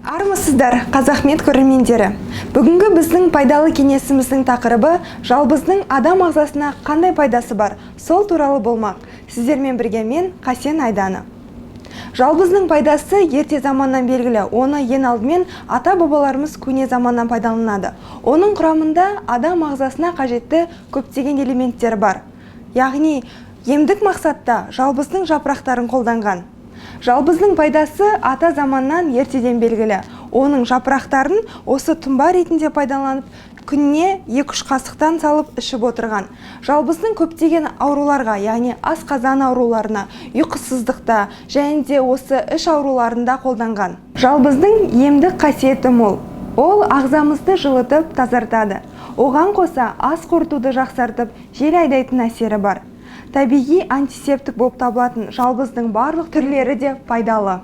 Армысыздар, Қазақмед көрермендері! Бүгінгі біздің пайдалы кеңесіміздің тақырыбы жалбыздың адам ағзасына қандай пайдасы бар, сол туралы болмақ. Сіздермен бірге мен, Қасен Айдана. Жалбыздың пайдасы ерте заманнан белгілі. Оны ең алдымен ата бабаларымыз көне заманнан пайдаланады. Оның құрамында адам ағзасына қажетті көптеген элементтер бар. Яғни емдік мақсатта жалбыздың жапырақтарын қолданған. Жалбыздың пайдасы ата заманнан ертеден белгілі. Оның жапырақтарын осы тұнба ретінде пайдаланып, күніне 2-3 қасықтан салып ішіп отырған. Жалбыздың көптеген ауруларға, яғни асқазан ауруларына, ұйқысыздықта және де осы іш ауруларында қолданған. Жалбыздың емдік қасиеті мол. Ол ағзамызды жылытып, тазартады. Оған қоса ас қорытуды жақсартып, жел айдайтын әсері бар. Табиғи антисептик болып табылатын жалбыздың барлық түрлері де пайдалы.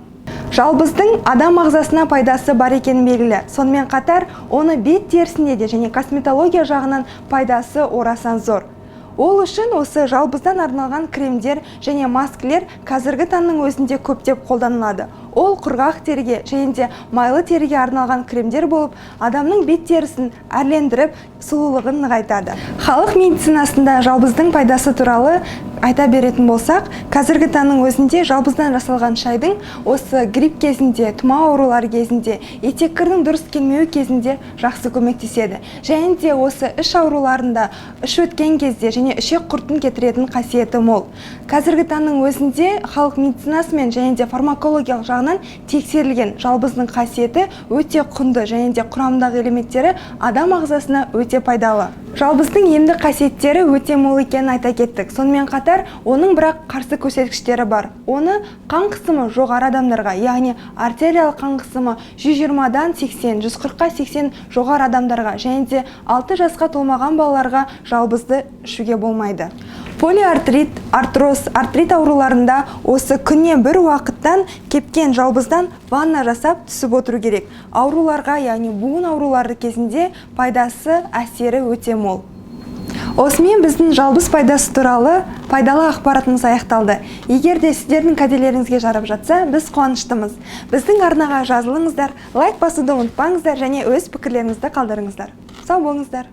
Жалбыздың адам ағзасына пайдасы бар екені белгілі. Сонымен қатар, оны бет терісіне де және косметология жағынан пайдасы орасан зор. Ол үшін осы жалбыздан арналған кремдер және маскілер қазіргі таңның өзінде көптеп қолданылады. Ол құрғақ теріге және де майлы теріге арналған кремдер болып, адамның бет терісін әрлендіріп, сұлулығын нығайтады. Халық медицинасында жалбыздың пайдасы туралы айта беретін болсақ, қазіргі таңның өзінде жалбыздан жасалған шайдың осы грипп кезінде, тұмау аурулары кезінде, етеккірдің дұрыс келмеуі кезінде жақсы көмектеседі. Және де осы іш ауруларында, іш өткен кезде және ішек құртын кетіретін қасиеті мол. Қазіргі таңның өзінде халық медицинасымен және де фармакологиялық жағынан тексерілген жалбыздың қасиеті өте құнды және де құрамындағы элементтері адам ағзасына өте пайдалы. Жалбыздың емдік қасиеттері өте мол екенін айта кеттік. Сонымен қатар, оның бірақ қарсы көрсеткіштері бар. Оны қан қысымы жоғары адамдарға, яғни артериялық қан қысымы 120-дан 80, 140-қа 80 жоғары адамдарға және де 6 жасқа толмаған балаларға жалбызды ішуге болмайды. Полиартрит, артроз, артрит ауруларында осы күнне бір уақыттан кепкен жалбыздан ванна жасап түсіп отыру керек. Ауруларға, яғни буын аурулары кезінде пайдасы, әсері өте мол. Осымен біздің жалбыз пайдасы туралы пайдалы ақпаратымыз аяқталды. Егер де сіздердің кәделеріңізге жарап жатса, біз қуаныштымыз. Біздің арнаға жазылыңыздар, лайк басуды ұмытпаңыздар және өз пікірлеріңізді қалдырыңыздар. Сау болыңыздар.